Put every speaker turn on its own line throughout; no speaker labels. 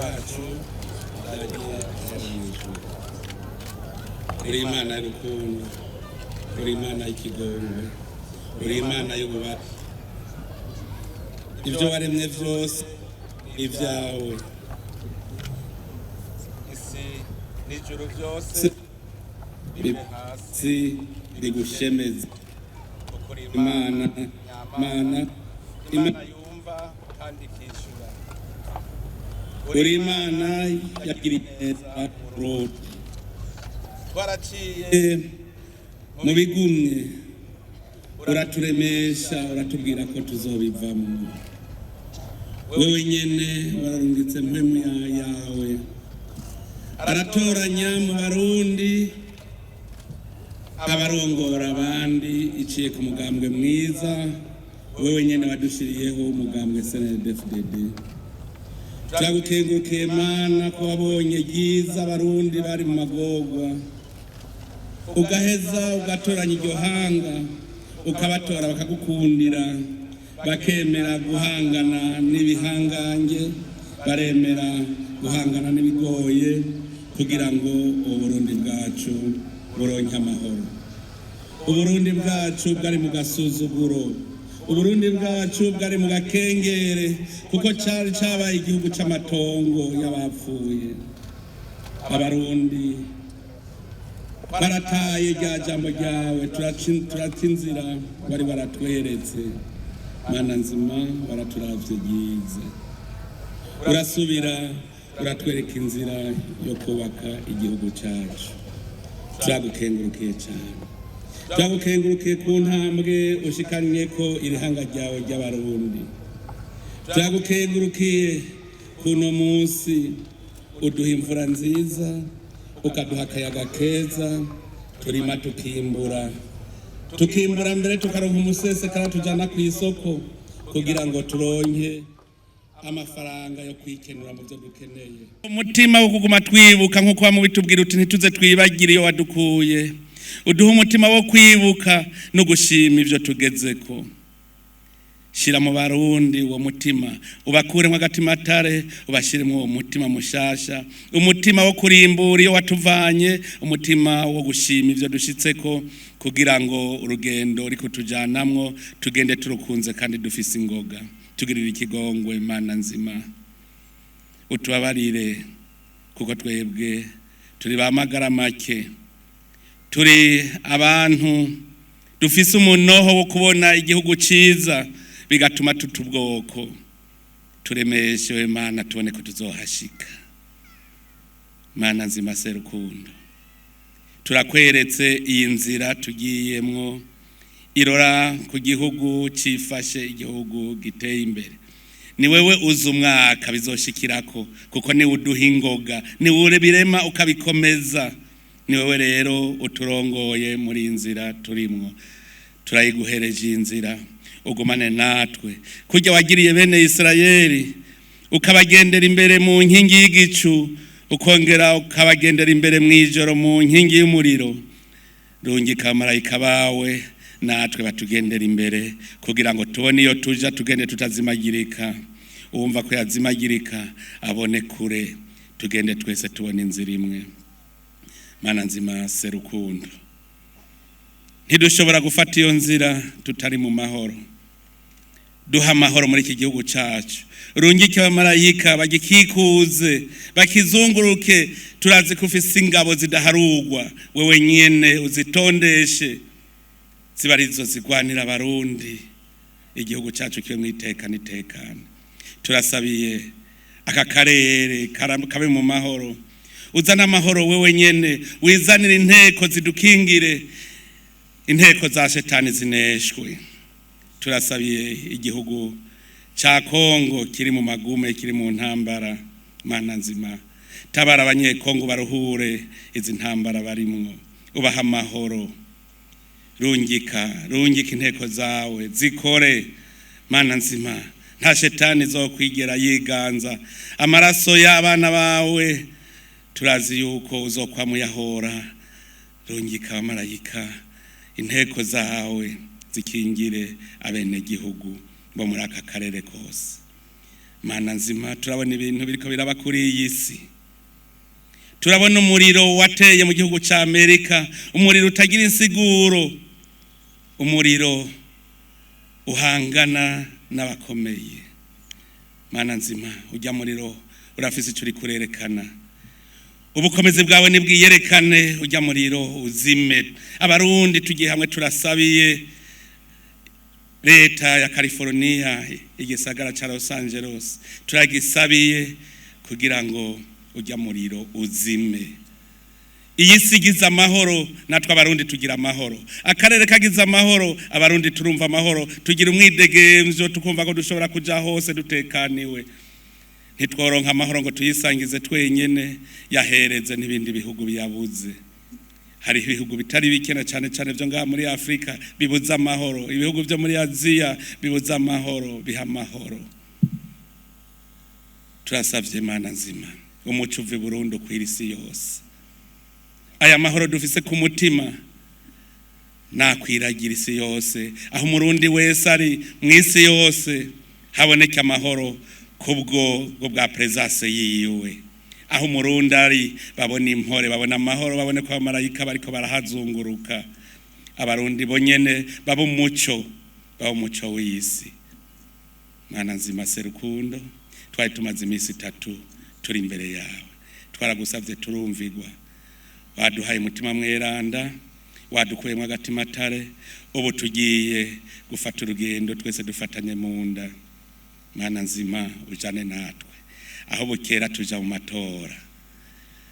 Wacu yagiye mw'ijuru, uri Imana y'urukundo, uri Imana y'ikigongwe, uri Imana y'ububasha. Ibyo waremye byose ni ibyawe.
Isi n'ijuru byose bive hasi
Si bigushemeze.
Kuko uri
Imana
Imana
Imana
Imana yumva kandi ikishyura.
Uri Imana yagiriye neza Burundi.
Twaraciye
mu bigumye, uraturemesha, uratubwira ko tuzobivamo. Wewe nyene wararungitse Mpwemu yawe, aratoranya mu Barundi abarongora abandi, iciye ku mugambwe mwiza wewe nyene wadushiriyeho, umugambwe CNDD-FDD. Turagukengurukiye Mana ko wabonye ryiza Abarundi bari mu magorwa, ugaheza ugatoranya iryo hanga, ukabatora, bakagukundira, bakemera guhangana n'ibihangange, baremera guhangana n'ibigoye kugira ngo Uburundi bwacu buronke amahoro. Uburundi bwacu bwari mu gasuzuguro, Uburundi bwacu bwari mu gakengere, kuko cari cabaye igihugu c'amatongo y'abapfuye. Abarundi barataye rya jambo ryawe, turaca inzira wari waratweretse. Mana nzima, waraturavye ryiza, urasubira uratwereka inzira yo kubaka igihugu cyacu. Turagukengurukiye cyane, turagukengurukiye ku ntambwe ushikanye ko irihanga ryawe ry'Abarundi. Turagukengurukiye kuno munsi uduha imvura nziza, ukaduha akayaga keza, turima tukimbura, tukimbura mbere tukaronka umusesekara tujana ku isoko kugira ngo turonke amafaranga yo kwikenura mu byo dukeneye. Umutima wo kuguma twibuka, nk'uko wamubitubwira uti ntituze twibagire iyo wadukuye. Uduhe umutima wo kwibuka no gushima ibyo tugezeko. Shira mu Barundi uwo mutima, ubakuremo agatimatare, ubashiremo uwo mutima mushasha, umutima wo kurimbura iyo watuvanye, umutima wo gushima ibyo dushitseko, kugira ngo urugendo riko tujanamwo tugende turukunze kandi dufise ingoga. Tugirire ikigongwe Mana nzima, utubabarire kuko twebwe turi ba magara make, turi abantu dufise umunoho wo kubona igihugu ciza bigatuma tuta ubwoko. Turemeshe Mana, tubone ko tuzohashika. Mana nzima serukundo, turakweretse iyi nzira tugiyemwo irora ku gihugu cifashe, igihugu giteye imbere. Ni wewe uzi umwaka bizoshikirako, kuko niwe uduha ingoga, niwe birema ukabikomeza. Ni wewe rero uturongoye muri iyi nzira turimwo. Turayiguhereje iyi nzira, ugumane natwe kujya wagiriye bene Isirayeli, ukabagendera imbere mu nkingi y'igicu, ukongera ukabagendera imbere mu ijoro mu nkingi y'umuriro. Rungika abamarayika bawe natwe batugendera imbere kugira ngo tubone iyo tuja, tugende tutazimagirika. Uwumva ko yazimagirika abone kure, tugende twese tubone inzira imwe. Mana nzima serukundo, ntidushobora gufata iyo nzira tutari mu mahoro. Duha amahoro muri iki gihugu cyacu, rungike abamarayika bagikikuze, bakizunguruke. Turazi ko ufise ingabo zidaharugwa, wewe nyene uzitondeshe, ziba arizo zigwanira Abarundi, igihugu cyacu kibe mu iteka n'itekane. Turasabiye aka karere kabe mu mahoro. Uzana amahoro wewe nyene, wizanire inteko zidukingire, inteko za shetani zineshwe. Turasabiye igihugu cya Kongo kiri mu magume, kiri mu ntambara. Mana nzima, tabara Abanyekongo, baruhure izi ntambara barimwo, ubaha amahoro. Rungika, rungika inteko zawe zikore. Mana nzima, nta shetani zo kwigera yiganza amaraso y'abana bawe. Turazi yuko uzokwamuyahora. Rungika abamarayika, inteko zawe zikingire abenegihugu bo muri aka karere kose. Mana nzima, turabona ibintu biriko biraba kuri iyi si. Turabona umuriro wateye mu gihugu ca Amerika, umuriro utagira insiguro, umuriro uhangana n'abakomeye. Mana nzima, ujya muriro urafise icyo uri kurerekana. Ubukomezi bwawe nibwiyerekane, ujya muriro uzime. Abarundi tugiye hamwe turasabiye leta ya California, igisagara ca Los Angeles, turagisabiye kugira ngo ujya muriro uzime. Iyi si igize amahoro, natwe Abarundi tugira amahoro. Akarere kagize amahoro, Abarundi turumva amahoro, tugira umwidegemvyo, tukumva ko dushobora kuja hose dutekaniwe. Ntitworonka amahoro ngo tuyisangize twenyene, yahereze n'ibindi bihugu biyabuze. Hari ibihugu bitari bikena cyane cyane byo ngaha muri Afrika bibuze amahoro, ibihugu byo muri Aziya bibuze amahoro, biha amahoro. Turasavye Imana nzima, umuco uve burundu kwira isi yose. Aya mahoro dufise ku mutima nakwiragira isi yose, aho Umurundi wese ari mu isi yose haboneke amahoro kubwo bwa presence yiwe. Aho Umurundi ari babona impore, babona amahoro, babone ko abamarayika bariko barahazunguruka. Abarundi bonyene baba umuco, baba umuco w'isi. Mwana nzima Serukundo, twari tumaze iminsi itatu turi imbere yawe, twaragusavye turumvigwa. Waduhaye umutima mweranda, wadukuyemo agatimatare. Ubu tugiye gufata urugendo twese dufatanye mu nda. Mana nzima, ujane natwe aho bukera tuja mu matora.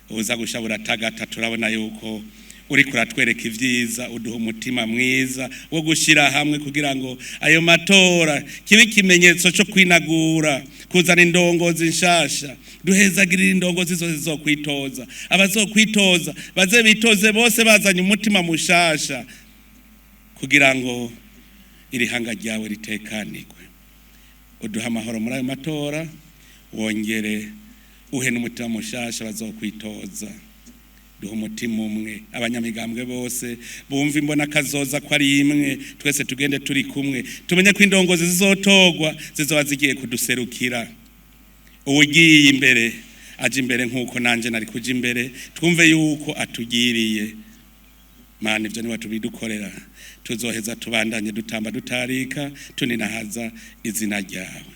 Uza gusha buratagata, turabona yuko uri kuratwereka ivyiza, uduha umutima mwiza wo gushira hamwe kugira ngo ayo matora kibe ikimenyetso cyo kwinagura, kuzana indongozi nshasha. Duhezagirira indongozi zose zizokwitoza, abazokwitoza baze bitoze bose bazanye umutima mushasha, kugira ngo iri hanga ryawe ritekanirwe. Uduha amahoro muri ayo matora, wongere uhe n'umutima mushasha bazokwitoza. Duha umutima umwe abanyamigambwe bose bumva imbona kazoza ko ari imwe, twese tugende turi kumwe, tumenye ko indongozi zizotogwa zizoba zigiye kuduserukira. Uwugiye imbere aje imbere nk'uko nanje nari kuja imbere, twumve yuko atugiriye. Mana, ivyo niwe tubidukorera, tuzoheza tubandanye dutamba dutarika tuninahaza izina ryawe.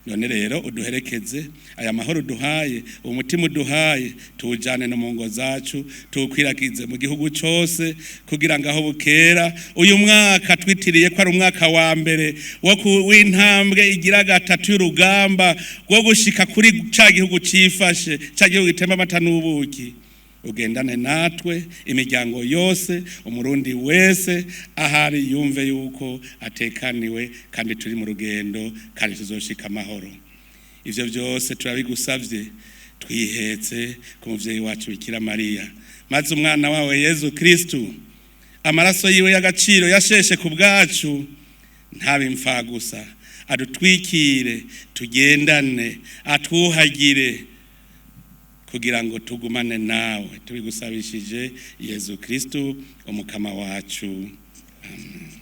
None rero uduherekeze aya mahoro uduhaye, umutima uduhaye, tuwujane no mu ngo zacu, tuwukwiragize mu gihugu cose, kugira ngo aho bukera uyu mwaka twitiriye ko ari umwaka wa mbere w'intambwe igira gatatu y'urugamba rwo gushika kuri ca gihugu cifashe, ca gihugu gitemba amata n'ubuki. Ugendane natwe, imiryango yose, Umurundi wese ahari yumve yuko atekaniwe kandi turi mu rugendo kandi tuzoshika amahoro. Ivyo byose turabigusavye twihetse ku muvyeyi wacu Bikira Mariya, maze umwana wawe Yezu Kristu, amaraso yiwe y'agaciro yasheshe ku bwacu, ntabe imfagusa, adutwikire, tugendane, atwuhagire kugira ngo tugumane nawe. Tubigusabishije Yezu Kristu umukama wacu. Amen.